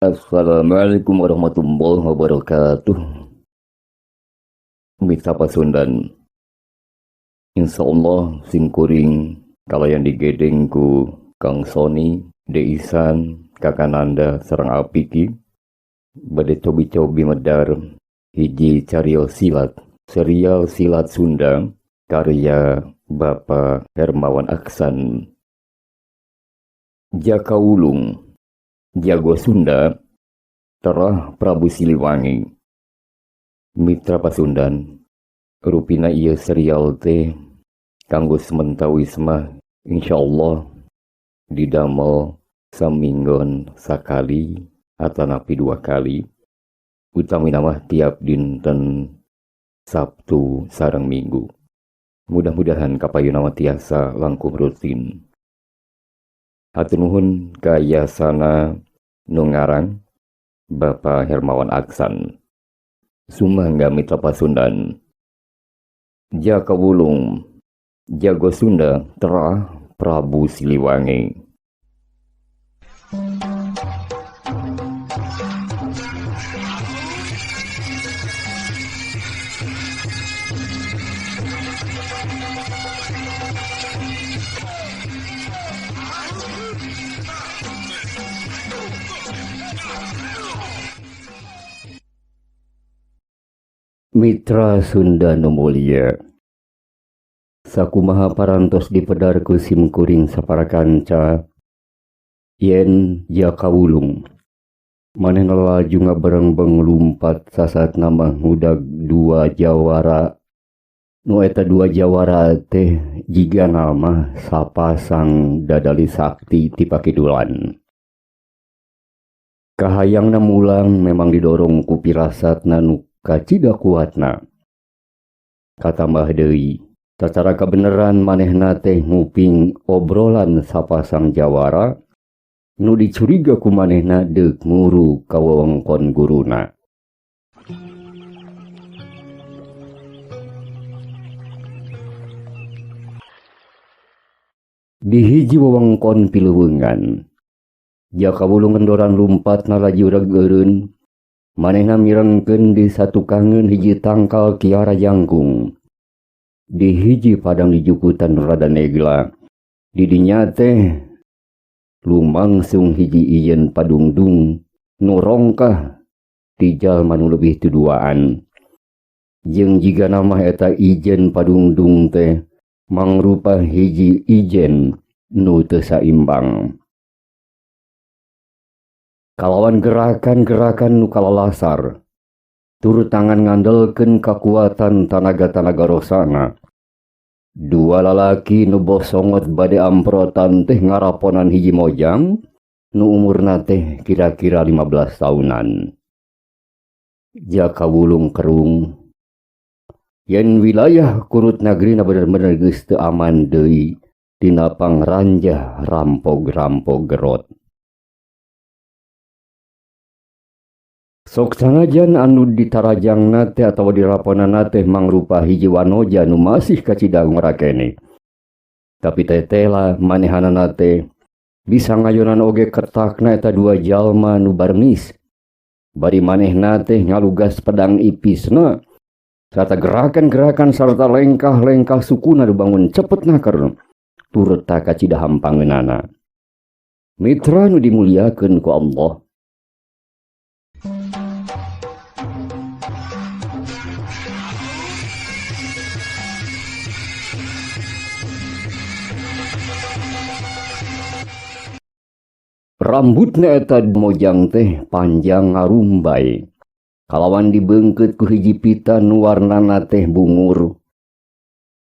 Assalamualaikum warahmatullahi wabarakatuh. Mitra Pasundan, Insyaallah simkuring kalayan digedeng ku Kang Sony, Deisan, Kakananda sareng Apiki bade cobi-cobi medar hiji carios silat, serial silat Sunda karya Bapak Hermawan Aksan. Jaka Wulung, Jago Sunda, Terah Prabu Siliwangi. Mitra Pasundan, rupina ieu serial teh kanggo sementawis mah insyaallah didamel saminggon sakali atanapi dua kali, utamina mah tiap dinten Sabtu sareng Minggu. Mudah-mudahan kapayuna mah tiasa langkung rutin. Hatur nuhun ka yasana nu ngarang, Bapak Hermawan Aksan. Sumangga, Mitra Pasundan. Jaka Wulung, Jago Sunda, Terah Prabu Siliwangi. Mitra Sunda nu mulia, sakumaha parantos dipedar ku simkuring sapara kanca yen Jaka Wulung manehna laju ngaberengbeng lumpat sasatna mah ngudag dua jawara, nu eta dua jawara teh jigana mah sapasang dadali sakti ti pakidulan. Kahayangna mulang memang didorong ku pirasatna nu kacida kuatna. Katambah deui, sacara kabeneran manehna teh nguping obrolan sapasang jawara nu dicuriga ku manehna deuk muru ka wewengkon guruna. Di hiji wewengkon pileuweungan, Jaka Wulung ngendoran lumpatna laju reg eureun. Manehna mirengkeun di satukangeun hiji tangkal kiara jangkung. Di hiji padang di jukutan rada negla. Di dinya teh lumangsung hiji ijen padungdung nu rongkah ti jalma nu leuwih tuduaan. Jeung jigana mah eta ijen padungdung teh mangrupa hiji ijen nu teu saimbang. Kalawan gerakan-gerakan nu kalalasar, turut tangan ngandelkeun kakuatan tanaga-tanaga rosana. Dua lalaki nu bosongot bade amprotan teh ngaraponan hiji mojang nu umurna teh kira-kira 15 tahunan. Jaka Wulung kerung yen wilayah kurut nagrina bener-bener geus teu aman deui tina pangranjah rampog-rampog gerot. Sok sanajan anu ditarajangna teh atawa diraponana teh mangrupa hiji wanoja nu masih kacida ngora keneh. Tapi tetela manehanana teh bisa ngayonan oge kertakna eta dua jalma nu barengis. Bari manehna teh ngalugas pedang ipisna sarta gerakan-gerakan sarta lengkah-lengkah sukuna dibangun cepet naker tureta kacida hampangeunana. Mitra nu dimuliakeun ku Allah, rambutna eta mojang teh panjang ngarumbai kalawan dibeungkeut ku hiji pita nu warnana teh bungur.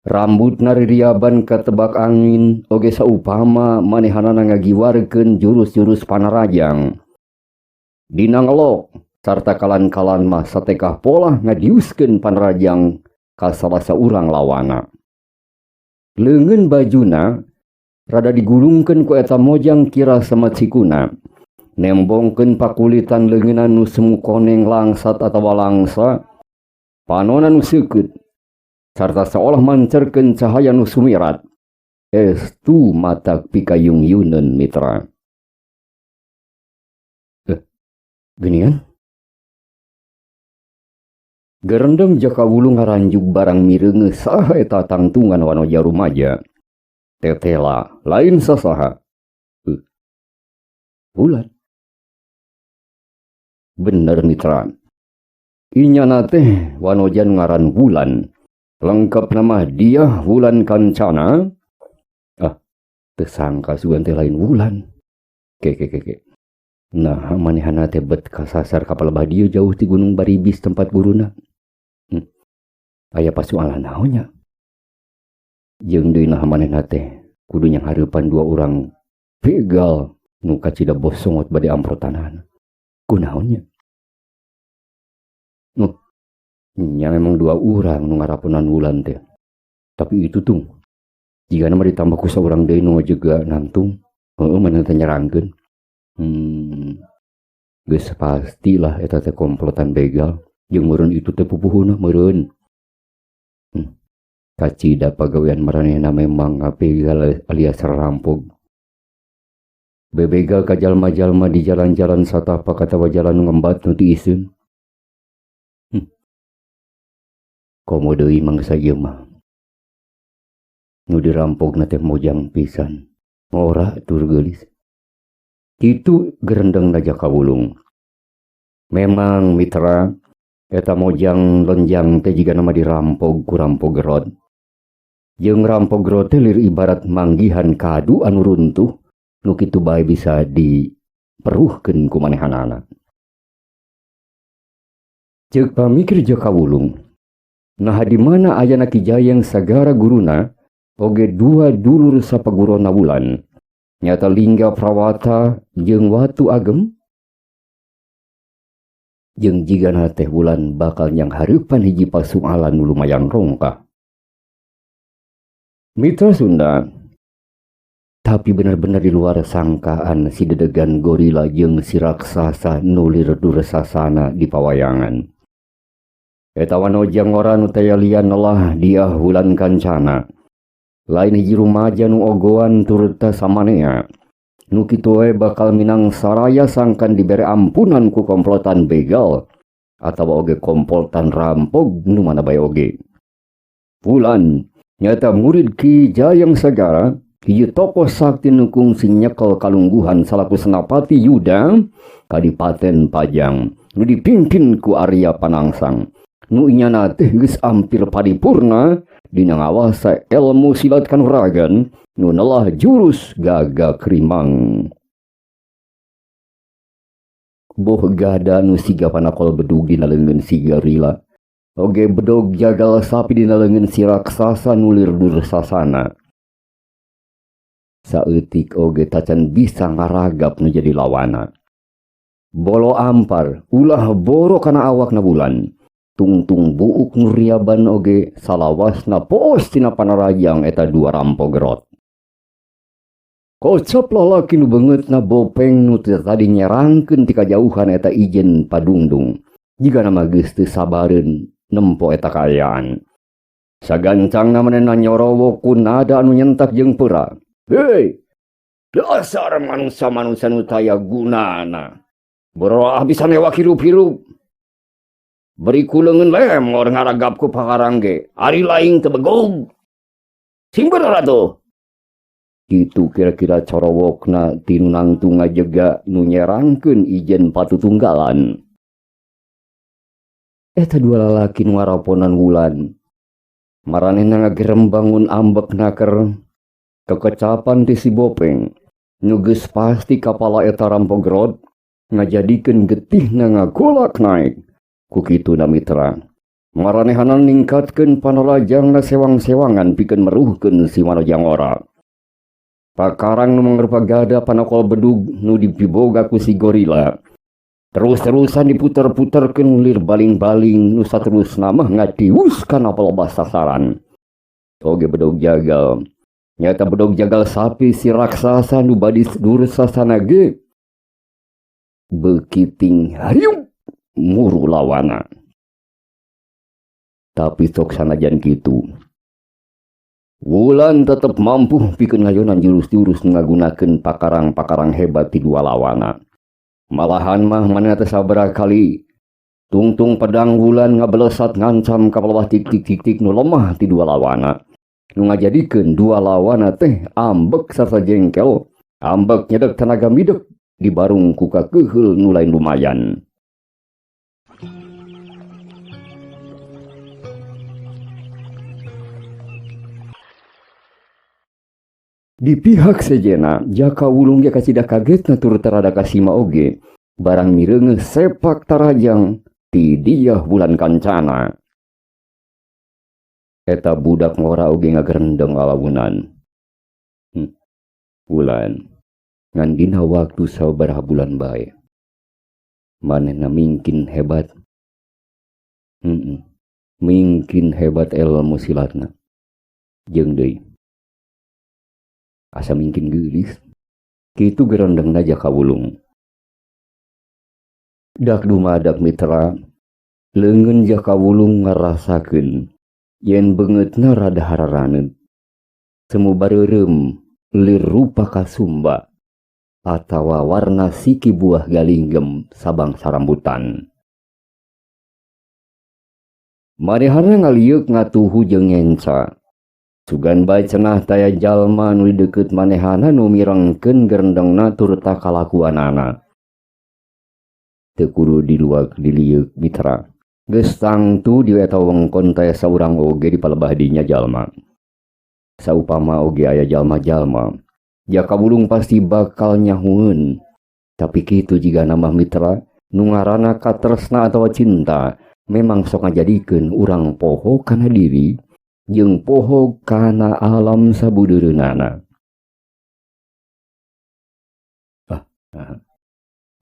Rambutna ririaban katebak angin oge saupama manehanana ngagiwarkeun jurus-jurus panarajang. Dina ngelok sarta kalan-kalan mah satekah polah ngadiuskeun panarajang ka salah saurang lawana. Leungeun bajuna rada digulungkeun ku eta mojang kira samet sikuna. Nembongkeun pakulitan leungeunna nu semu koneng langsat atawa langsa, panona nu seukeut, sarta seolah mancerkeun cahaya nu sumirat. Estu matak pikayung-yuneun, mitra. Geuningan? Gerendeng Jaka Wulung ngaranjug barang mireungeuh saha eta tangtungan wanoja rumaja. Tetela lain sasaha. Wulan. Bener mitra. Inyana teh wanoja nu ngaran Wulan. Lengkap nama dia Wulan Kancana. Ah, teu sangka sugan teh lain Wulan. Ke ke ke ke. Nah, manehna teh bet kasasar ka palebah dieu jauh ti Gunung Baribis tempat guruna. Aya pasualan naon nya? Jeung deui nah manehna teh kudu nyanghareupan dua urang begal nu kacida bosongot bade amprotanana. Kunaon nya? Nu nya memang dua urang nu ngaraponan Wulan teh. Tapi itu tuh jigana mah ditambah ku saurang deui nu juga nangtung, heueuh manehna teh nyerangkeun. Geus pastilah eta teh komplotan begal jeung meureun itu teh pupuhuna meureun. Kacida pagawean maranehna memang ngabegal alias rampog. Bebegal ka jalma-jalma di jalan-jalan satapak atawa jalan ngembat nu tiiseun. Komo deui mangsa ieu mah. Nu dirampogna teh mojang pisan. Ngora tur geulis. Kitu gerendengna Jaka Wulung. Memang mitra eta mojang lonjang teh jigana mah dirampog ku rampog gerot. Jeung rampog gerot teh lir ibarat manggihan kadu anu runtuh nu kitu bae bisa diperuhkeun ku manehanana. Ceuk pamikir Jaka Wulung, nah di mana ayana Ki Jayeng Sagara guruna oge dua dulur sapagurona Wulan, nyata Lingga Prawata jeung Watu Agem. Jeung jigana teh Wulan bakal nyanghareupan hiji pasualan nu lumayan rongkah. Mitra Sunda, tapi benar-benar di luar sangkaan si dedegan gorila jeung si raksasa nulir dursasana di pawayangan. Eta wanoja ngora nu taya lian lah dia Wulan Kancana. Lain hiji rumaja nu ogoan turta samanea. Nu kitu we bakal minang saraya sangkan dibere ampunan ku komplotan begal atawa oge komplotan rampog nu mana bae oge. Wulan nyata murid Ki Jayeng Sagara, hiji tokoh sakti nu kungsi nyekel kalungguhan salaku senapati Yuda Kadipaten Pajang nu dipimpin ku Arya Panangsang. Nu inyana teh geus ampir paripurna dina ngawasa ilmu silat kanuragan nu nelah jurus gagak rimang. Boh gada nu siga panakol bedug dina leungeun si gorila. Oge bedog jagal sapi dina leungeun si raksasa nulir dursasana. Saeutik oge tacan bisa ngaragap nu jadi lawana. Bolo ampar ulah boro kana awakna Wulan. Tungtung buuk nu riaban oge salawasna poos tina panarajang eta dua rampog gerot. Kocap lalaki nu beungeutna bopeng nu teu tadi nyerangkeun ti kajauhan eta ijen padungdung. Jigana mah geus teu sabareun nempo eta kaayaan. Sagancangna manehna nyorowo ku nada anu nyentak jeung peura. Hei, dasar manusia-manusia nu taya gunana. Boroah bisa newak hirup-hirup. Beri ku leungeun lemor ngaragap ku pakarang ge. Ari laing teu begog. Sing bener atuh. Kitu kira-kira corowokna tinu nangtung ngajega nu nyerangkeun ijen patutunggalan. Eta dua lalaki nu ngaraponan Wulan. Maranehna ngagerem bangun ambek naker. Kekecapan ti si Bopeng. Nu geus pasti kapala eta rampog gerot ngajadikeun getihna ngagolak naik. Ku kituna mitra. Maranehana ningkatkeun panolajangna sewang-sewangan pikeun meruhkeun si Manojang ora. Pakarang nu mangrupa gada panokol bedug nu dipiboga ku si gorila. Terus-terusan diputer-puterkeun lir baling-baling nu saterusna mah ngatius kana palebah sasaran. Oge bedog jagal. Nyata bedog jagal sapi si raksasa nu badis dursasana ge. Bekiting hariup muru lawana. Tapi sok sanajan kitu, Wulan tetep mampu pikeun ngayonan jurus-jurus ngagunakeun pakarang-pakarang hebat ti dua lawana. Malahan mah manehna teh sabaraha kali tungtung pedang Wulan ngabelesat ngancam ka palebah tik-tik-tik nu lemah ti dua lawana. Nu ngajadikeun dua lawana teh ambek sarta jengkel, ambek nyedek tenaga midek dibarung ku kakeheul nu lain lumayan. Di pihak sejena, Jaka Wulung ge kacida kagetna tur tarada kasima oge, barang mireungeuh sepak tarajang ti Dyah Wulan Kancana. Eta budak ngora oge ngagerendeng alawunan. Wulan, ngan dina waktu sabaraha bulan bae. Manehna mingkin hebat. Mingkin hebat ilmu silatna. Jeung deui asa mingkin geulis. Kitu gerendengna Jaka Wulung. Dak dumadak mitra, leungeun Jaka Wulung ngarasakeun yen beungeutna rada hararaneut. Semu bareureum lir rupa kasumba atawa warna siki buah galinggem sabangsa rambutan. Manehna ngalieuk ngatuhu jeung ngenca. Sugan bae cenah taya jalma nu deukeut manehana nu mirengkeun gerendengna turta kalakuanana. Teu kudu diluak dilieuk mitra. Geus tangtu di eta wengkon taya saurang oge di palebah dinya jalma. Saupama oge aya jalma-jalma, Jaka Wulung pasti bakal nyahueun. Tapi kitu jiga nambah mitra, nu ngaranna katresna atawa cinta memang sok ngajadikeun urang poho kana diri jeung poho kana alam sabudeureunana.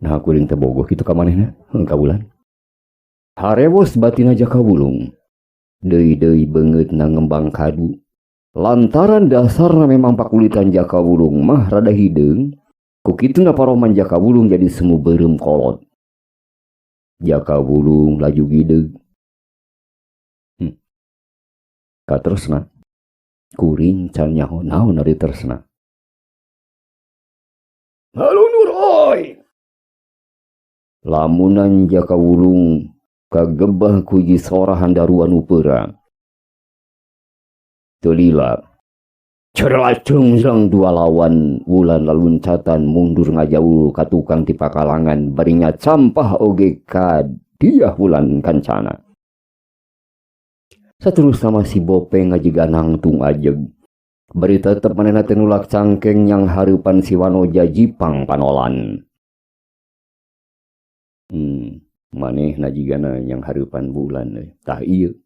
Nah kuring teh bogoh kitu ka manehna, heuh ka Wulan. Harewos batina Jaka Wulung. Deui-deui beungeutna ngembang kadu. Lantaran dasarna memang pakulitan Jaka Wulung mah rada hideung, ku kituna paroman Jaka Wulung jadi semu beureum kolot. Jaka Wulung laju gideug. Katresna. Kuring can nyaho naon ari tresna. Halunur oi. Lamunan Jaka Wulung kagebah ku hiji sora handaruan nu peura. Teu lila. Cerlacung dua lawan Wulan laluncatan mundur ngajauh ka tukang ti pakalangan bari nyacampah oge ka Dyah Wulan Kancana. Saterusna mah si Bopeng ngajiga nangtung ajeg. Bari tetep manehna teh nulak cangkeng yang hareupan si Wanoja Jipang panolan. Manehna jigana yang hareupan Wulan euy. Tah ieu.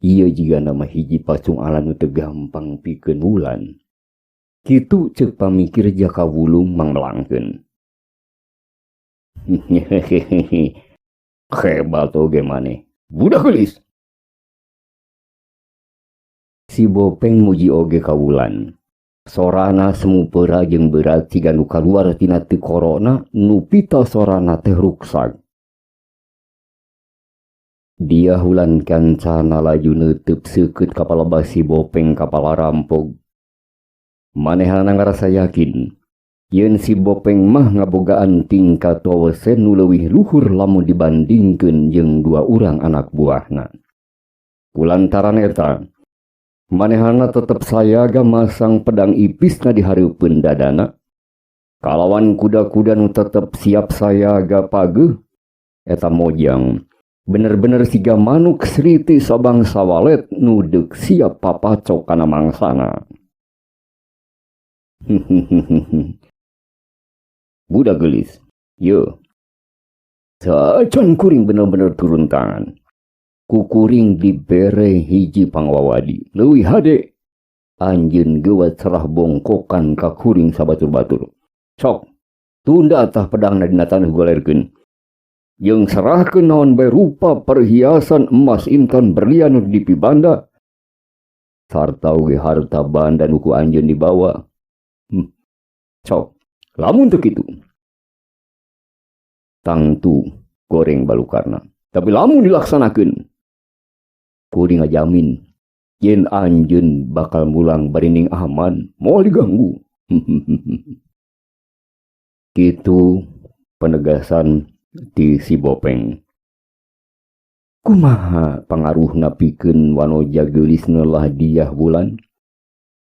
Ieu jigana mah hiji pacungalan nu teu gampang pikeun Wulan. Kitu ceuk pamikir Jaka Wulung mangmelangkeun. Hebat oge maneh. Budak geulis. Si Bopeng muji oge ka Wulan. Sorana semu peura jeung berat siga nu kaluar tina teu korona nu pita sorana teh ruksak. Dyah Wulan Kancana laju neuteub seukeut ka palebah si Bopeng ka palarampog. Manehna ngarasa yakin yen si Bopeng mah ngabogaan tingkat wawasen nu leuwih luhur lamun dibandingkeun jeung dua urang anak buahna. Kulantaran eta, manehna tetep sayaga masang pedang ipisna di hareupeun dadana. Kalawan kuda-kuda nu tetep siap sayaga pageuh, eta mojang bener-bener siga manuk sriti sabangsa walet nu deuk siap papacok kana mangsana. Budak geulis, ye. Sacan kuring bener-bener turun tangan. Kukuring dibere hiji pangwawadi. Leuwih hade anjeun geuwat serah bongkokan ka kuring sabatur-batur. Sok, tunda tah pedangna dina taneuh golerkeun. Jeung serahkeun naon bae rupa perhiasan emas intan berlian nu dipibanda. Sarta oge harta banda nu ku anjeun dibawa. Sok, lamun teu kitu. Tangtu goreng balukarna. Tapi lamun dilaksanakeun, kuring ngajamin yen anjeun bakal mulang barining aman, moal diganggu. Kitu Penegasan ti si Bopeng. Kumaha pangaruhna pikeun wanoja geulis neulah Diah Wulan?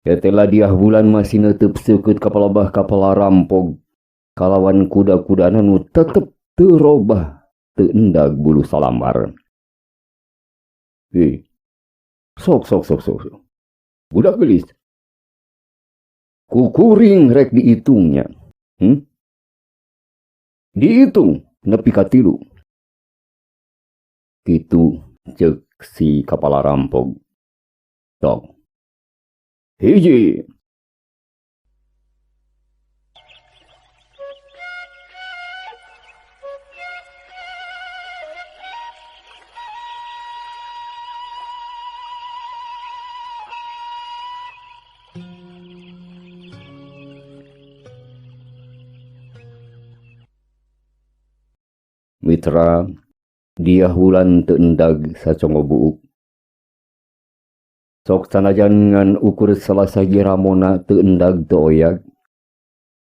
Tetela Diah Wulan masih netep seukeut ka palebah kapala rampog kalawan kuda-kudana nu tetep teu robah teu endag bulu salambar. Sok sok sok sok. Budak geulis. Kukuring rek dihitungnya. Dihitung nepi ka 3. Kitu ceuk si kapala rampog. Sok. 1. Mitra Diah Wulan teu endag sacongo buuk. Sok sanajan ngan ukur salasagi ramona teu endag teu oyag.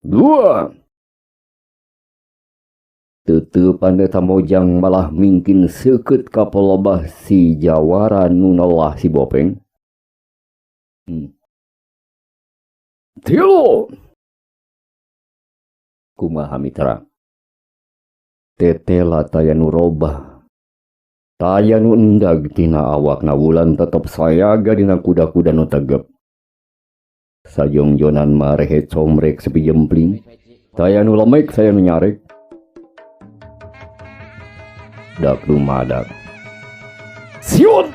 2. Teu eta mojang malah mingkin seukeut ka palebah si jawara nu nelah si Bopeng. 3. Kumaha mitra? Tetela taya nu robah, taya nu endag tina awakna Wulan tetep sayaga dina kuda-kuda nu tegep. Sajongjonan mah rehe comrek sepi jempling, taya nu lemek saya nu nyarek. Dak lumadak. Siun!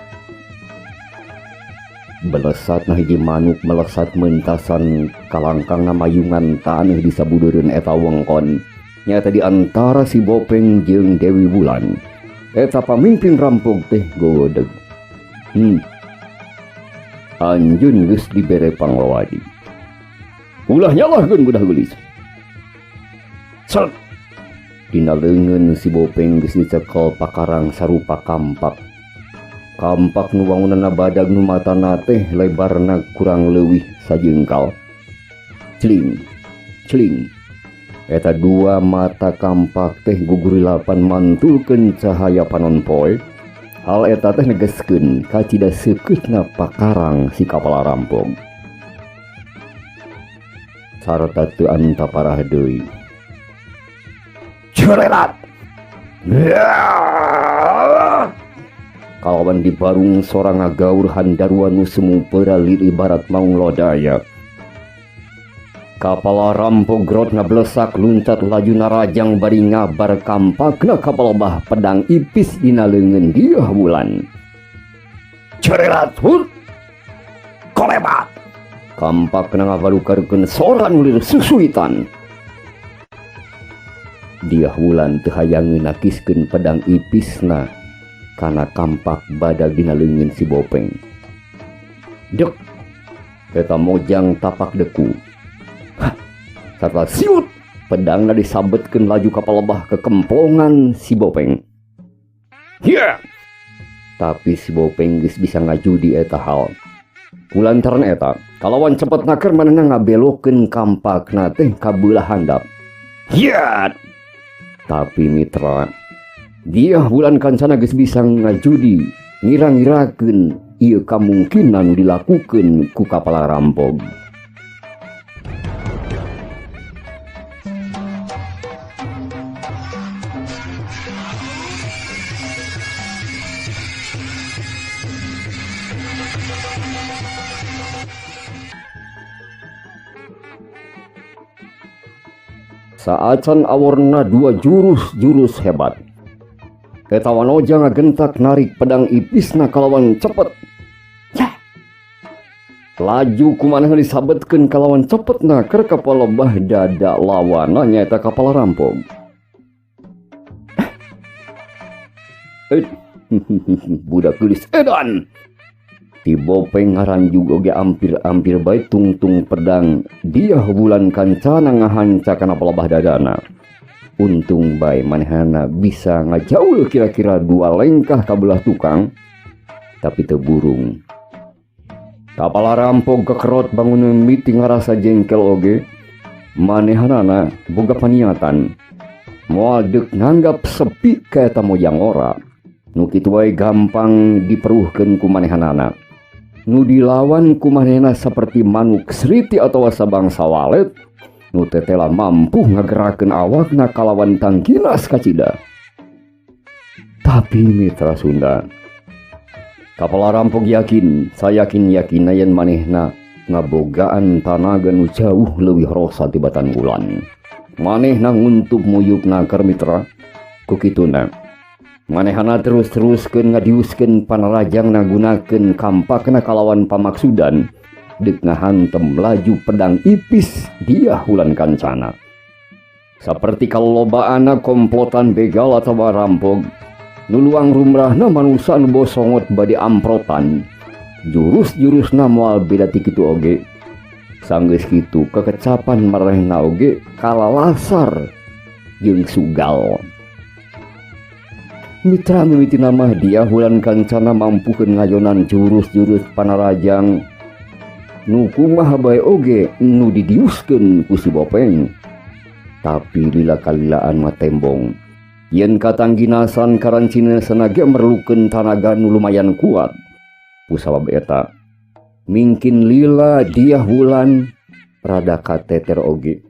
Belesat nah hiji manuk melesat mentasan kalangkangna mayungan taneuh di sabudeureun eta wengkon. Nyata di antara si Bopeng jeung Dewi Wulan. Eta pamimpin rampog teh gogodeg. Anjeun geus dibere panglawadi. Ulah nyalahkeun budak geulis. Set. Dina leungeun si Bopeng geus dicekel pakarang sarupa kampak. Kampak nu wangunanna badag nu matana teh lebarna kurang leuwih sajengkal. Cling, cling. Eta dua mata kampak teh gugurilapan mantulkeun cahaya panon poe. Hal eta teh negeskeun kacida seukeutna pakarang si kapala rampog. Sarta teu antaparah deui. Cerelat. Kalawan dibarung sorang ngagaur handarua nu semu peralir ibarat maung lodaya. Kapala rampog grot ngablesak luncat laju narajang bari ngabar kampakna kapalebah pedang ipis dina leungeun Diah Wulan. Cerelat hur kolebat. Kampakna ngabalukarkeun soran ulir susuitan. Diah Wulan teu hayangeun nakiskeun pedang ipisna kana kampak badag dina leungeun si Bopeng. Dek eta mojang tapak deku. Sarta siut pedangna disabetkeun laju ka palebah kekemplongan si Bopeng. Yeah! Tapi si Bopeng geus bisa ngajudi eta hal. Kulantaran eta, kalawan cepet naker manehna ngabelokeun kampakna teh ka beulah handap. Yeah! Tapi mitra, Diah Wulan kancana geus bisa ngajudi ngira-ngirakeun ieu kamungkinan dilakukeun ku kapala rampog. Saacan aworna dua jurus-jurus hebat. Eta wanoja ngagentak narik pedang ipisna kalawan cepet. Yah! Laju kumanehna disabetkeun kalawan cepetna keur kapalebah dada lawanna nyaeta kapala rampog. Budak geulis edan. Ti Bopeng ngaranjug oge ampir-ampir bae tungtung pedang Diah Wulan kancana ngahanca kana palebah dadana. Untung bae manehna bisa ngajaul kira-kira 2 lengkah ka belah tukang, tapi teu burung. Kapala rampog kekerot bangun miti ngarasa jengkel oge. Manehanana boga paniatan. Moal deuk nganggap sepi ka eta mojang ora. Nu kitu wae gampang diperuhkeun ku manehanana. Nu dilawan ku manehna saperti manuk sriti atawa sabangsa walet nu tetela mampu ngagerakeun awakna kalawan tangkinas kacida. Tapi mitra Sunda, kapala rampok yakin, sayakin-yakinna yen manehna ngabogaan tanaga nu jauh leuwih rosa tibatan bulan. Manehna nguntup muyupna keur mitra ku kituna. Manehana terus-teruskeun ngadiuskeun panarajangna gunakeun kampakna kalawan pamaksudan deuk ngahantem laju pedang ipis Dyah Wulan Kancana. Saperti kalobaana komplotan begal atawa rampok nu luang rumrahna manusa nu bosongot bade amprotan. Jurus-jurusna moal beda ti kitu oge. Sanggeus kitu kekecapan marehna oge kalalasar jeung sugal. Mitra mimitina mah Dyah Wulan Kancana mampukeun ngayonan jurus-jurus panarajang nu kumaha bae oge nu didiuskeun ku si Bopeng. Tapi lila kalilaan mah tembong. Yen katangginasan karancineusana ge merlukeun tanaga nu lumayan kuat. Ku sabab eta mingkin lila Dyah Wulan rada kateter oge.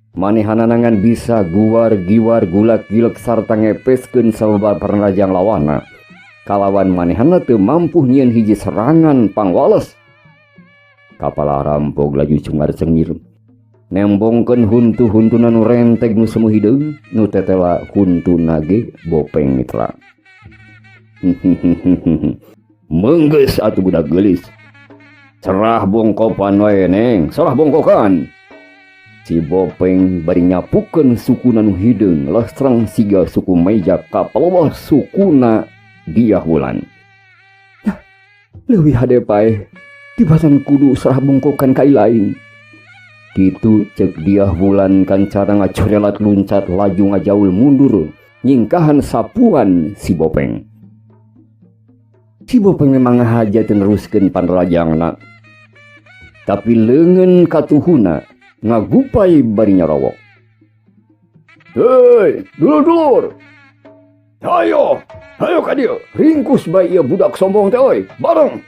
Manehanana ngan bisa guar giwar gulak gilek sarta ngepeskeun sababaraha panarajang lawana. Kalawan manehana teu mampu nyieun hiji serangan pangwales. Kapala rampok laju cungar cengir. Nembongkeun huntu-huntuna nu renteg nu semu hideung, nu tetela huntuna ge Bopeng mitra. Menggeus atuh budak geulis. Serah bongkopan wae neng, serah bongkokan. Si Bopeng bari nyapukeun sukuna nu hideung lestreng siga suku meja kapalewah sukuna Dyah Wulan. Nah, leuwih hade paeh tibatan kudu serah bongkokan ka lain. Kitu ceuk Dyah Wulan Kancana ngacorelat luncat laju ngajaul mundur nyingkahan sapuan si Bopeng. Si Bopeng memang ngahaja teu neruskeun panrajangna. Tapi leungeun katuhuna ngagupai bari nyorowok. Hei, dulur-dulur. Hayo, hayo ka dieu. Ringkus bae ieu budak sombong teh euy, bareng.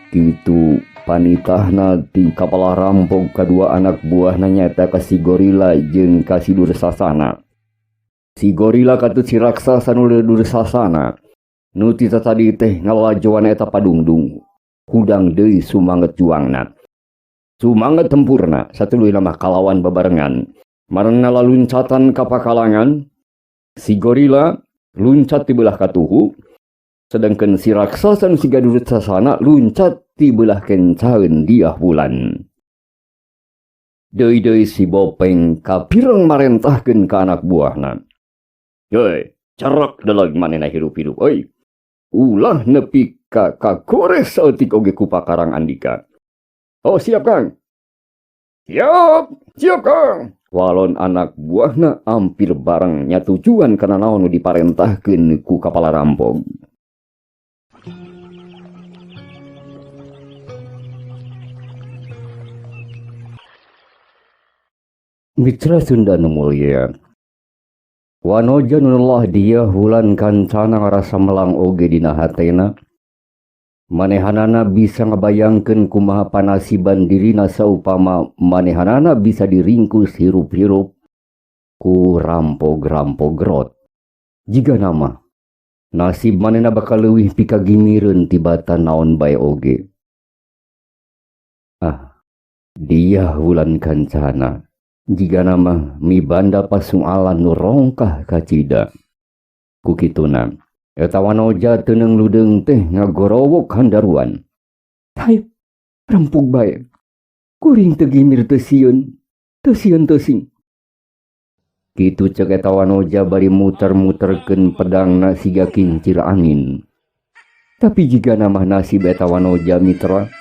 Kitu panitahna ti kapala rampok kadua anak buahna nyaeta ka si gorila jeung ka si Dursasana. Si gorila katut si raksasa nu Dursasana. Nu ti tatadi teh ngalalajoan eta padungdung. Hudang deui sumanget juangna. Sumanget tempurna satuluyna mah kalawan babarengan. Marengna laluncatan ka pakalangan. Si gorila luncat ti beulah katuhu, sedangkan si raksasa nu siga Dursasana luncat ti beulah kencaeun Dyah Wulan. Deui-deui si Bopeng kapireng marentahkeun ka anak buahna. Heuy, cerek deleg manehna hirup-hirup euy. Ulah nepi ka kagores saeutik oge ku pakarang andika. Oh siap Kang. Siap, siap Kang. Walon anak buahna ampir bareng nyatujuan kana naon nu diparentahkeun ku kapala rampok. Mitra Sunda nu mulia, wanoja nu lelah Dyah Wulan Kancana ngarasa melang oge dina hatena. Manehanana bisa ngabayangkeun kumaha panasiban dirina saupama manehanana bisa diringkus hirup-hirup ku rampog-rampog rot. Jiga nama nasib manehna bakal leuwih pikagimireun tibatan naon bae oge. Ah, Dyah Wulan Kancana jiga nama mibanda pasualan nu rongkah kacida. Ku kituna eta wanoja teu ludeung teh ngagorowok handaruan. Haip, rempug bae. Kuring teu gimir teu sieun, teu sieun teu sing. Kitu ceuk eta wanoja bari muter-muterkeun pedangna siga kincir angin. Tapi jiga nama nasib eta wanoja mitra,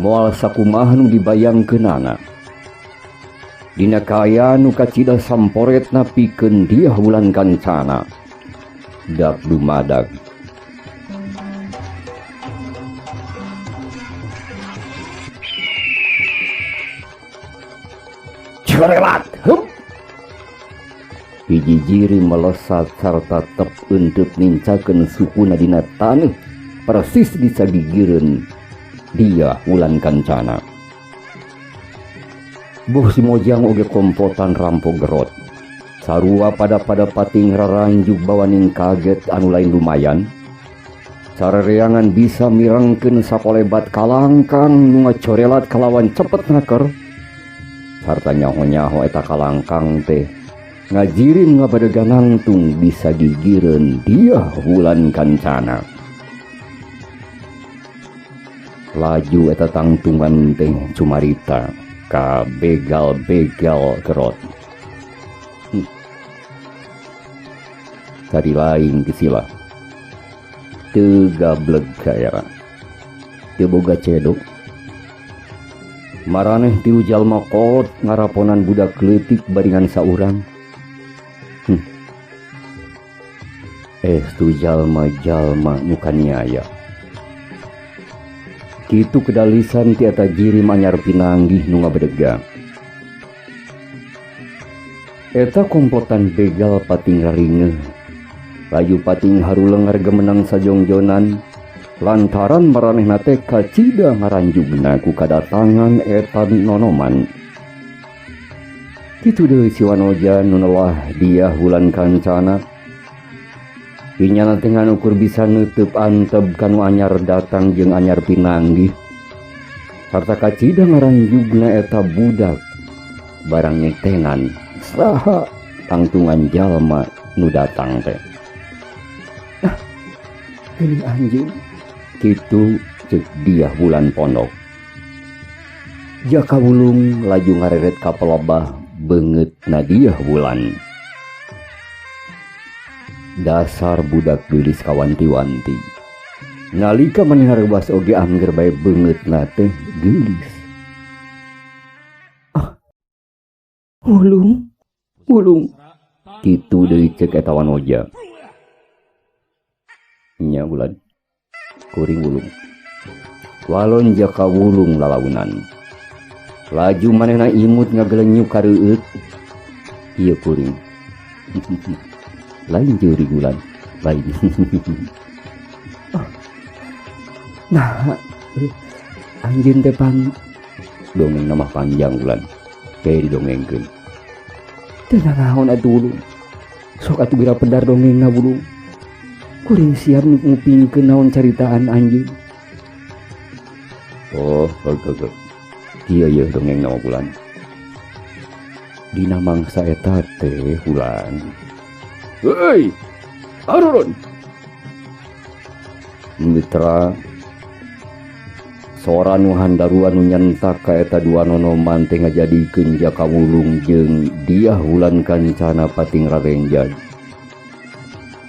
moal sakumaha nu dibayangkeunana. Dina kaayaan nu kacida samporetna pikeun Dyah Wulan Kancana. Dak dumadag. Corelat, hup. Hiji jirim melesat sarta tep eundeup nincakeun sukuna dina taneuh persis di sagigireun dia Wulan Kancana. Buh si Mojang oge komplotan rampok gerot. Sarua pada-pada pating raranjuk bawaning kaget anu lain lumayan. Sarereangan bisa mirengkeun sakolebat kalangkang nu ngacorelat kalawan cepet naker. Sarta nyaho-nyaho eta kalangkang teh ngajirim ngabadegan nangtung bisa gigireun dia Wulan Kancana. Laju eta tangtungan teh cumarita ka begal-begal gerot. Cari lain kisila. Teu gableg kaera. Teu boga cedok. Maraneh tilu jalma kolot ngaraponan budak leutik baringan saurang. Tu jalma-jalma nu kaniaya. Kitu kedalisan ti eta jirim anyar pinanggih nu ngabedega. Eta komplotan begal pating raringeuh. Laju pating haruleng gemenang sajongjonan lantaran maranehna teh kacida ngaranjugna ku kadatangan eta nonoman. Kitu deui si Wanoja nu nelah dia Wulan Kancana. Inyana teh ngan ukur bisa neuteub anteb kanu anyar datang jeung anyar pinanggih. Sarta kacida ngaranjugna eta budak barang nyetenan saha tangtungan jalma nu datang teh. Ah, geuning anjeun kitu ceuk dia Wulan pondok. Jaka Wulung laju ngareret ka pelebah beungeut Nadiah Wulan. Dasar budak geulis kawanti-wanti. Nalika manehna rebas oge angger bae beungeutna teh geulis. Ah, Wulung, Wulung. Kitu deui ceuk eta Wanoja. Nya Wulan, kuring Wulung. Walon Jaka Wulung lalaunan. Laju manehna imut ngagelenyuk kareueut. Ieu kuring. Lain jeuri Wulan, lain. Oh. Nah, anjeun teh pan dongeng mah panjang Wulan. Ke didongengkeun. Teu nanaon atuh Wulung. Sok atuh geura pedar dongengna Wulung. Kuring siap ngupingkeun naon caritaan anjeun. Oh, heuh. Kieu yeuh dongeng na Wulan. Dina mangsa eta teh Wulan. Hei, arurun. Mitra sora nu handarua nu nyentak ka eta dua nonoman teh ngajadikeun Jaka Wulung jeung Diah Wulan Kancana pating rarenjag.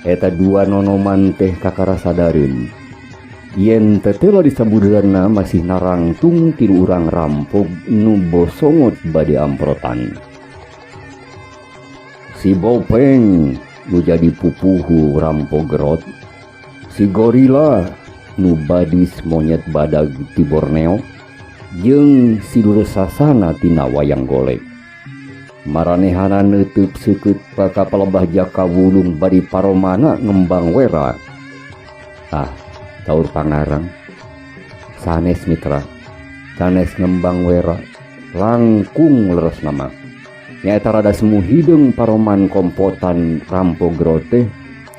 Eta dua nonoman teh kakara sadareun yen tetela disabudeurna masih narangtung tilu urang rampog nu bosongot bade amprotan. Si Bopeng nu jadi pupuhu rampog gerot, si gorila nu badis monyet badag ti Borneo, jeung si Dursasana tina wayang golek. Maranehana neuteub seukeut ka palebah Jaka Wulung bari paromana ngembang wera. Ah, taur pangarang sanes mitra, sanes ngembang wera, langkung leres nama. Nyaeta rada semu hideung paroman komplotan rampog grote,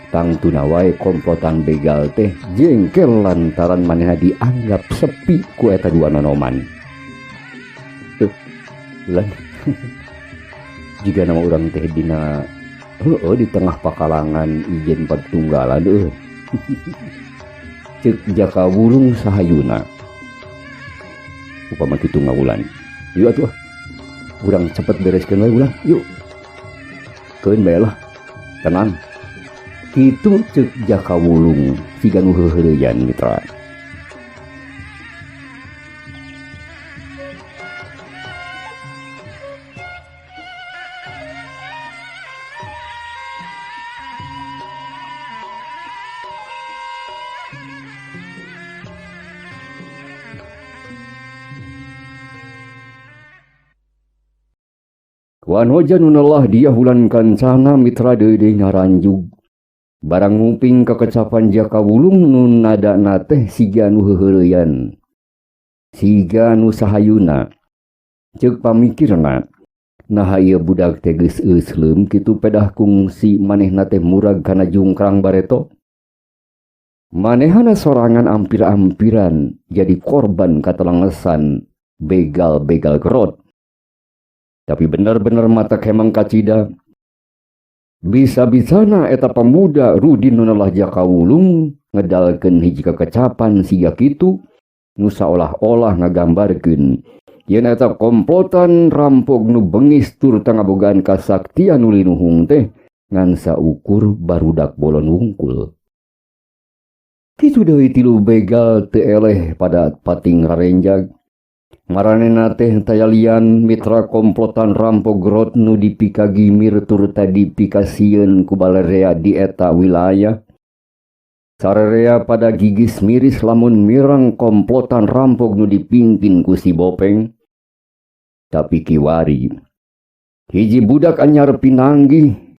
tangtuna wae komplotan begal teh jengkel lantaran manehna dianggap sepi ku eta dua nonoman. Tuh, lan. Jika nama urang teh dina heueuh di tengah pakalangan ijen patunggalan eueuh. Ceuk Jaka Wulung sahayuna. Upama kitu ngawulan. Yuk atuh. Urang cepet bereskeun wae ulah, yuk. Keun bae lah. Tenang. Kitu ceuk Jaka Wulung siga nu heuheureyan mitra. Wanoja nu nelah Dyah Wulan Kancana, mitra, deui ngaranjug barang nguping kekecapan Jaka Wulung nu nadana teh siga nu heuheureyan, siga nu sahayuna. Ceuk pamikirna, naha ieu budak teh geus eusleum kitu, pedah kungsi manehna teh murag kana jungkrang bareto? Manehana sorangan ampir-ampiran jadi korban katelengesan begal-begal gerot. Tapi bener-bener mata kemang kacida bisa-bisana eta pemuda Rudin nu nelah Jaka Wulung ngedalkeun hiji kekecapan siga kitu nu saolah-olah ngagambarkeun yen eta komplotan rampok nu bengis turta ngabogaan kasaktian nu linuhung teh ngan saukur barudak bolon wungkul. Kitu deui tilu begal teu eleh pada pating rarenjag. Maranehna teh taya lian, mitra, komplotan rampok gerot nu dipikagimir turta dipikasieun ku balerea di eta wilayah. Sarerea pada gigis miris lamun mireng komplotan rampok nu dipimpin ku si Bopeng. Tapi kiwari hiji budak anyar pinanggih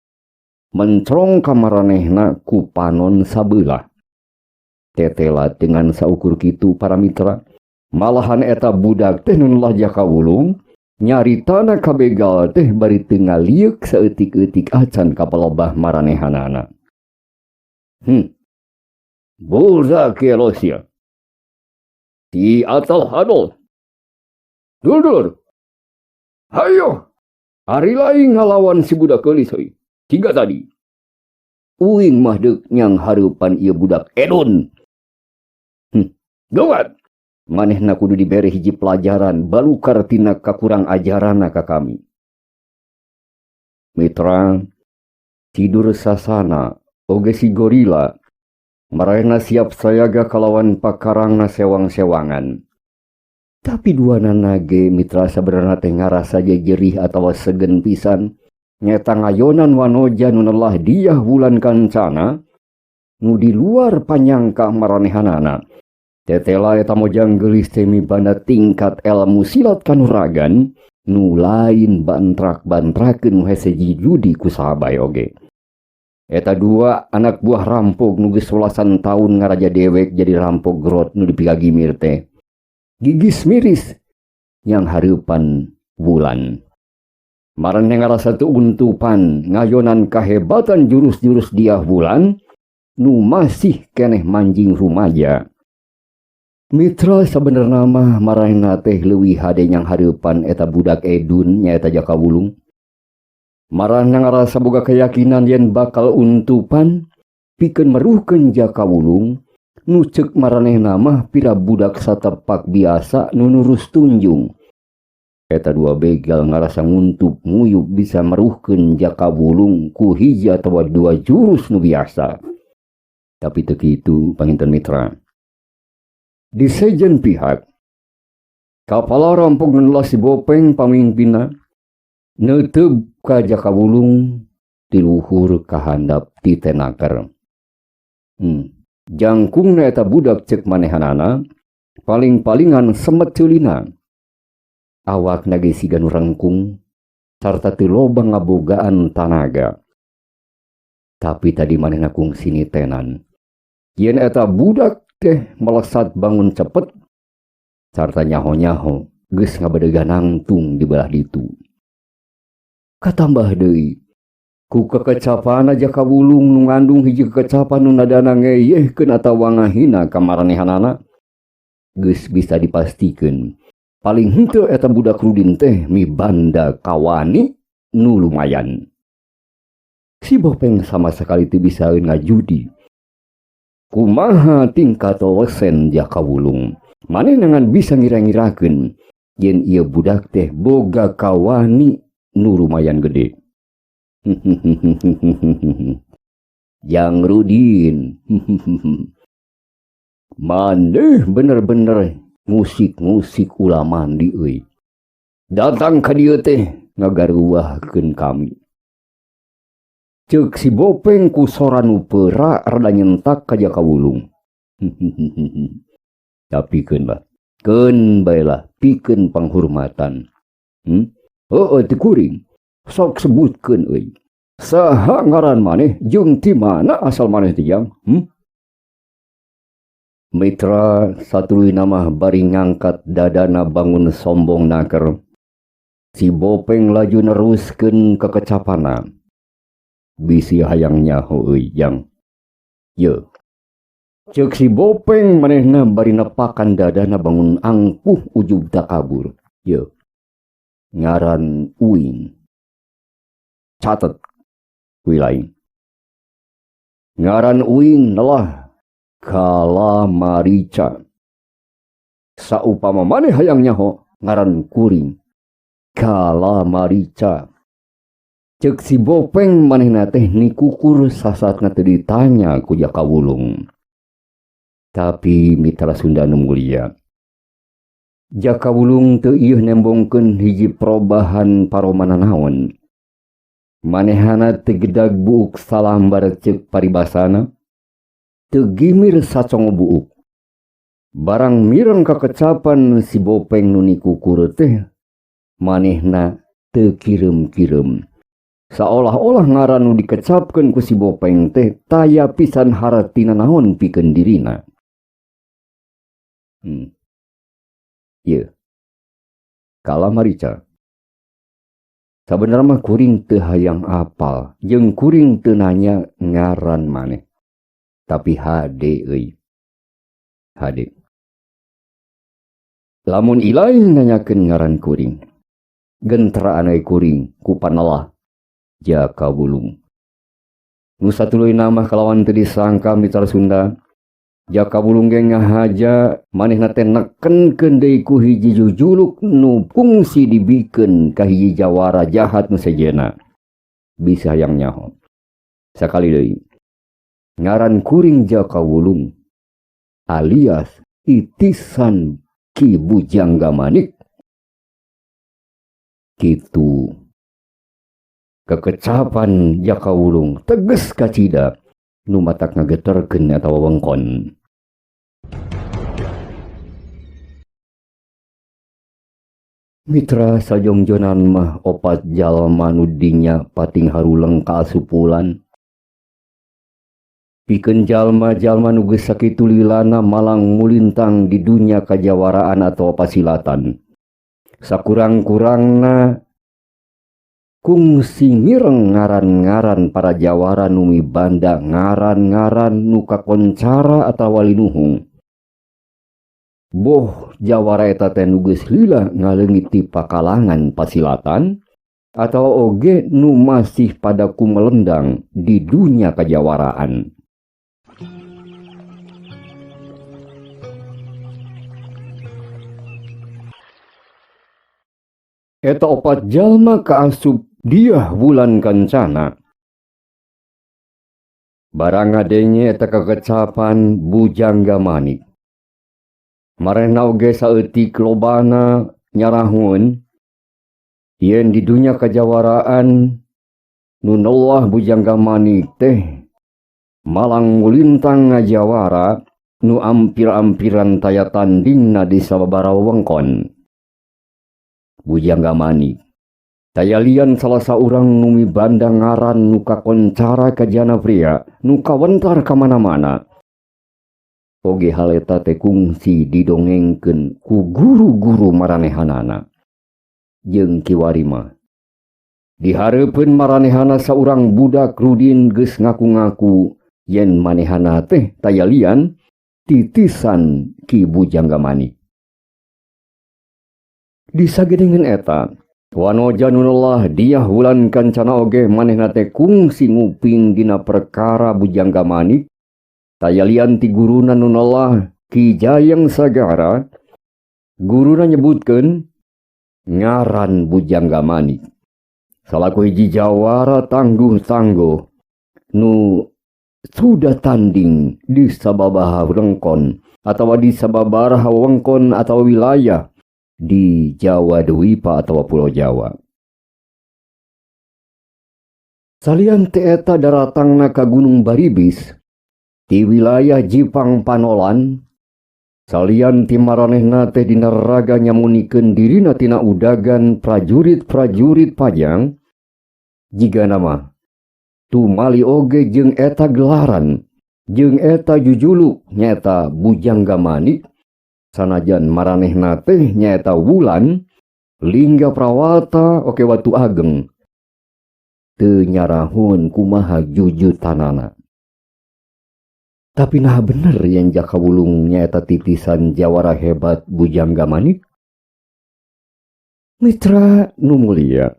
mencrong ka maranehna ku panon sabelah. Tetela dengan saukur kitu, para mitra, malahan eta budak teh nu nelah Jaka Wulung nyaritana ka begal teh bari teu ngalieuk saeutik-eutik acan ka palebah maranehanana. Budak sia. Si atal hadol. Dulur. Hayo. Ari lain ngalawan si budak geulis euy. Siga tadi. Uing mah deuk nyanghareupan ieu budak edun. Gawat. Manehna kudu dibere hiji pelajaran balukar tina kakurang ajarana ka kami. Mitra, si Dursasana oge si gorila marehna siap sayaga kalawan pakarangna sewang-sewangan. Tapi duanana ge, mitra, sabenerna teh ngarasa jerih atawa segen pisan nyata ngayonan wanoja nu nelah Dyah Wulan Kancana nu di luar panyangka maranehanana. Tetela eta mojang geulis teh mibanda tingkat ilmu silat kanuragan nu lain bantrak-bantrakeun nu hese judi ku saha bae oge. Eta dua anak buah rampok nu geus welasan tahun ngaraja dewek jadi rampok gerot nu dipikagimir teh gigis miris nyanghareupan Wulan. Maraneh ngarasa teu untupan ngayonan kahebatan jurus-jurus Dyah Wulan nu masih keneh manjing rumaja. Mitra, sabenerna mah maranehna teh leuwih hade nyanghareupan eta budak edun, nyaeta Jaka Wulung. Maranehna ngarasa boga keyakinan yen bakal untupan pikeun meruhkeun Jaka Wulung nu ceuk maranehna mah pira budak satepak biasa nu nurus tunjung. Eta dua begal ngarasa nguntup nguyup bisa meruhkeun Jaka Wulung ku hiji atawa dua jurus nu biasa. Tapi teu kitu, panginten mitra. Di sejen pihak, kapala rampok nu si Bopeng pamimpinna neuteup ka Jaka Wulung ti luhur ka handap ti tenaker. Jangkungna eta budak ceuk manehanana paling-palingan semet ceulina. Awakna ge siga nu rengkung sarta teu loba ngabogaan tanaga. Tapi tadi manehna kungsi nitenan yen eta budak teh melesat bangun cepet sarta nyaho-nyaho geus ngabadegan nangtung di belah ditu. Katambah deui ku kekecapan Jaka Wulung nu ngandung hiji kekecapan nu nadana ngeyehkeun atawa ngahina ka maranehanana, geus bisa dipastikeun paling henteu eta budak Rudin teh mibanda kawani nu lumayan. Si Bopeng sama sekali teu bisa ngajudi kumaha tingkat wesen Jaka Wulung. Manehna ngan bisa ngira-ngirakeun yen ieu budak teh boga kawani nu lumayan gede. Jang Rudin, maneh bener-bener musik-musik ulah mandi euy. Datang ka dieu teh ngagaruahkeun kami. Ceuk si Bopeng ku sora nu peura rada nyentak ka Jaka Wulung. Tapi keun lah, keun bae lah pikeun panghormatan. Heueuh teu kuring. Sok sebutkeun euy. Saha ngaran maneh jeung ti mana asal maneh teh jang? Mitra satuluyna mah bari ngangkat dadana bangun sombong naker. Si Bopeng laju neruskeun kekecapana. Bisi hayang nyaho euy jang. Ye. Ceuk si Bopeng manehna bari nepakan dadana bangun angpuh ujub takabur. Ye. Ngaran uing. Catet kuy lain. Ngaran uing nelah Kalamarica. Saupama maneh hayang nyaho ngaran kuring Kalamarica. Ceuk si Bopeng manehna teh nikukur sasatna teu ditanya ku Jaka Wulung. Tapi mitra Sunda nu mulia, Jaka Wulung teu ieuh nembongkeun hiji perobahan paromana naon. Manehana teu gedag buuk salambar ceuk paribasana, teu gimir sacongo buuk. Barang mireng kakecapan si Bopeng nu nikukur teh, manehna teu kireum-kireum. Saolah-olah ngaran nu dikecapkeun ku si Bopeng teh taya pisan hartina naon pikeun dirina. Ye. Kalamarica. Sabenerna mah kuring teu hayang apal jeung kuring teu nanya ngaran maneh. Tapi hade euy. Hade. Lamun ilai nanyakeun ngaran kuring, genteraan euy kuring ku panelah Jaka Wulung. Nu satuluyna mah kalawan teu disangka mitra Sunda, Jaka Wulung ge ngahaja manehna teh nekenkeun deui ku hiji jujuluk nu kungsi dibikeun ka hiji jawara jahat nu sejenna. Bisa hayang nyaho. Sakali deui. Ngaran kuring Jaka Wulung alias Itisan Ki Bujangga Manik. Kitu. Kekecapan Jaka Wulung tegas kacida nu matak ngageterkeun eta wewengkon. Mitra sajongjonan mah opat jalma nu dinya pating haruleng kaasupulan. Pikeun jalma-jalma nu geus sakitu lilana malang mulintang di dunya kajawaraan atawa pasilatan. Sakurang-kurangna kungsi mireng ngaran-ngaran para jawara nu mibanda ngaran-ngaran nu kakoncara atawa linuhung. Boh jawara eta teh nu geus lila ngaleungit ti pakalangan pasilatan atawa oge nu masih pada kumelendang di dunya kajawaraan. Eta opat jalma kaasup diah bulan kancana. Barang ngadenge eta kekecapan Bujangga Manik. Marehna oge saeutik lobana nyarahun yen di dunya kajawaraan nu nelah Bujangga Manik teh malang ngulintang ngajawara nu ampir-ampiran taya tandingna di sababaraha wewengkon. Bujangga Manik taya lian salah saurang nu mibanda ngaran nu kakoncara ka jana pria nu kawentar ka mana-mana. Oge hal eta teh kungsi didongengkeun ku guru-guru maranehanana. Jeung kiwari mah dihareupeun maranehana saurang budak rudin geus ngaku-ngaku yen manehana teh taya lian titisan Ki Bujangga Manik. Disagedengeun eta, wanoja nu nelah diah wulan kancana oge manehna teh kungsi nguping dina perkara Bujangga Manik. Taya lian ti guruna nu nelah Ki Jayeng Sagara, guruna nyebutkeun ngaran Bujangga Manik salaku hiji jawara tangguh-tangguh nu sudah tanding di sababaha wengkon atawa di sababaraha wengkon atawa wilayah di Jawa Dwipa atawa Pulau Jawa. Salian teh eta daratangna ka Gunung Baribis di wilayah Jipang Panolan, salian ti maranehna teh dina raga nyamunikeun dirina tina udagan prajurit-prajurit Pajang, Jigana mah tumali oge jeung eta gelaran jeung eta jujuluk nyaeta Bujangga Manik sanajan maranehna teh nyaeta Wulan Lingga Prawata oke Watu Ageng teu nyarahun kumaha jujutanana. Tapi nah bener yen Jaka Wulung nyaeta titisan jawara hebat Bujangga Manik. Mitra nu mulia,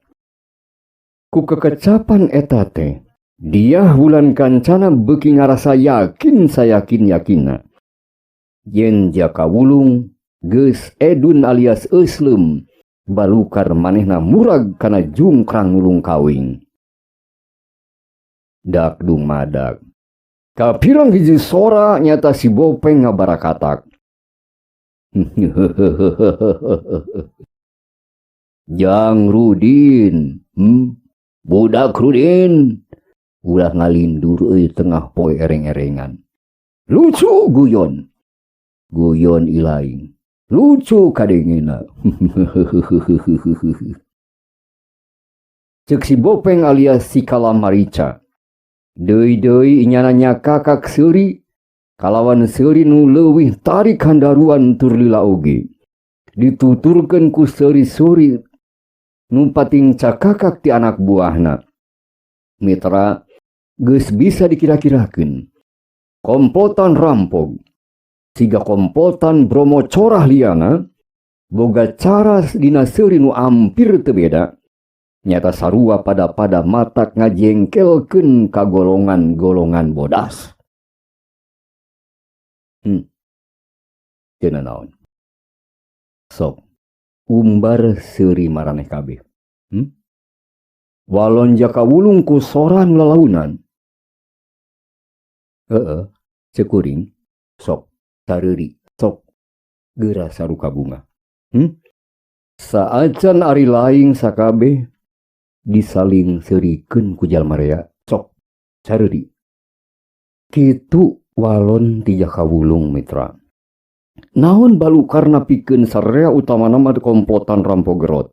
ku kekecapan eta teh Diah Wulan Kancana beuki ngarasa yakin sayakin-yakinna yen Jaka Wulung geus edun alias eusleum balukar manehna murag kana jungkrang nulung kawing. Dak dumadak kapirang hiji sora nyata si Bopeng ngabarakatak. Jang Rudin, budak Rudin, ulah ngalindur euy tengah poe ereng-erengan. Lucu guyon, guyon ilaing, lucu kadengena. Ceuk si Bopeng alias si Kalamarica. Deui-deui inyana kakak seuri, kalawan seuri nu leuwih tarik handaruan tur lila oge. Dituturkeun ku seuri-seuri nu pating cakakak ti anak buahna. Mitra geus bisa dikira-kirakeun. Komplotan rampog siga komplotan bromo corah liana boga cara dina seuri nu ampir teu beda. Nyata sarua pada-pada matak ngajengkelkeun ka golongan-golongan bodas. Teu nanaon. Sok umbar seuri maraneh kabeh. Walon Jaka Wulung ku soran lalaunan. Heeh, ceuk kuring sok sareuri, sok geura saruka bunga. Saacan ari laing sakabeh disaling seurikeun ku jalma rea, sok sareuri. Kitu walon ti Jaka Wulung mitra. Naon balukarna pikeun sarea utamana mah komplotan rampog gerot.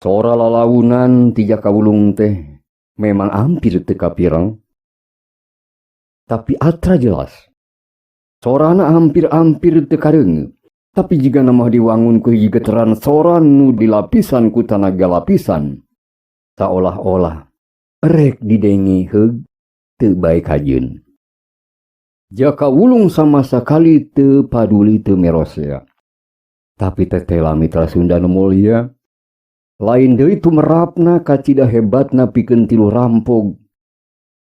Sora lalaunan ti Jaka Wulung teh memang hampir teu kapireng. Tapi atra jelas. Sorana hampir-hampir teu kareungeuh. Tapi jigana mah diwangun ku hiji geteran sora nu dilapisan ku tanaga lapisan. Saolah-olah rek didenge heug teu bae kajeun. Jaka Wulung sama sakali teu paduli teu merosea. Tapi tetela mitra Sunda nu mulia, lain deui tumerapna kacida hebatna pikeun tilu rampog.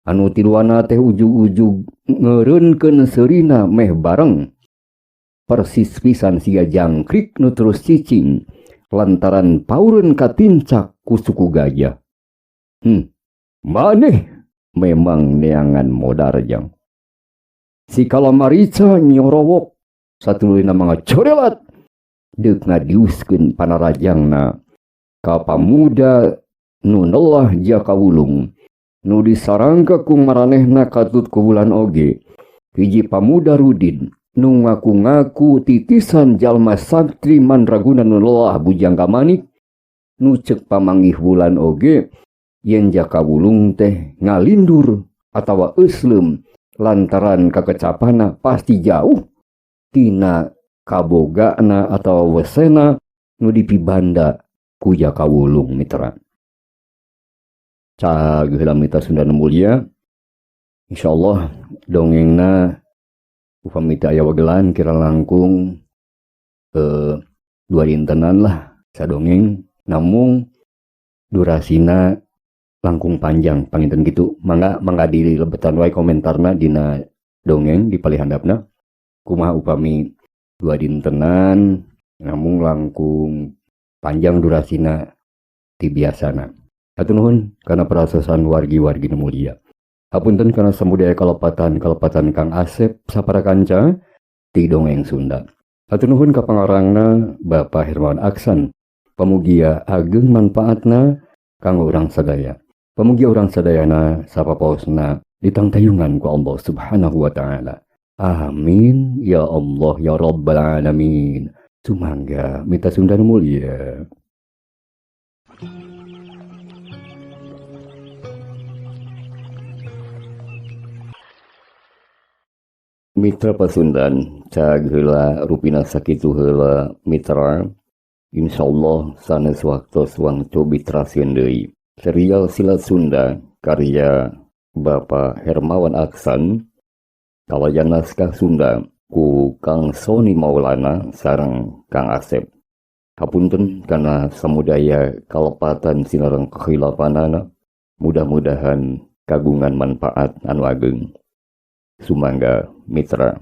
Anu tiluana teh ujug-ujug ngeureunkeun seurina meh bareng. Persis pisan siga jangkrik nu terus cicing lantaran paureun katincak ku suku gajah. Maneh memang neangan modar jang. Si Kalamarica nyorowok satuluyna mangacorelat deuk ngadiuskeun panarajangna ka pamuda nu nelah Jaka Wulung nu disarangka ku maranehna katut ku Wulan oge. Hiji pamuda Rudin nu ngaku-ngaku titisan jalma saktri mandraguna nu lelah Bujangga Manik nu ceuk pamanggih Wulan oge yen Jaka Wulung teh ngalindur atawa eusleum lantaran kakecapana pasti jauh tina kabogana atawa wesena nu dipibanda ku Jaka Wulung mitra. Cageula mitra Sunda nu mulia, insyaallah dongengna upami teu aya wagelan kira langkung dua dintenan lah sadongeng, namung durasina langkung panjang panginten gitu. Mangga mangga dilebetan wae komentarna dina dongeng di palih handapna. Kumaha upami dua dintenan namung langkung panjang durasina ti biasana. Hatur nuhun kana perasosan wargi-wargi nu mulia. Hapunten kana samudaya kalepatan-kalepatan Kang Asep sapara kanca ti dongeng Sunda. Hatur nuhun ka pangarangna Bapak Hermawan Aksan. Pamugia ageng manfaatna kanggo urang sadaya. Pamugia urang sadayana sapapaosna ditangtayungan ku Allah Subhanahu wa taala. Amin ya Allah ya Rabbal alamin. Sumangga mita Sunda nu mulia. Mitra Pasundan cag heula rupina sakitu heula mitra. Insyaallah sanes waktos wangtu bitrasieun deui. Serial Silat Sunda karya Bapak Hermawan Aksan kalayan naskah Sunda ku Kang Sony Maulana sareng Kang Asep. Hapunten kana samudaya kalepatan sinareng kehilapanana, mudah-mudahan kagungan manfaat anu ageng. Sumangga mitra.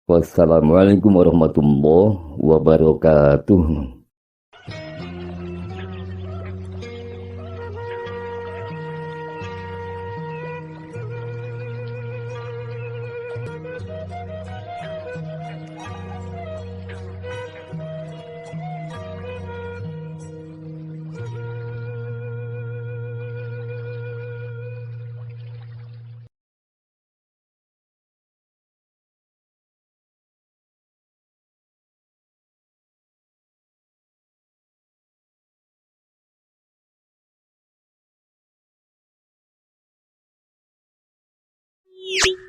Wassalamualaikum warahmatullahi wabarakatuh. You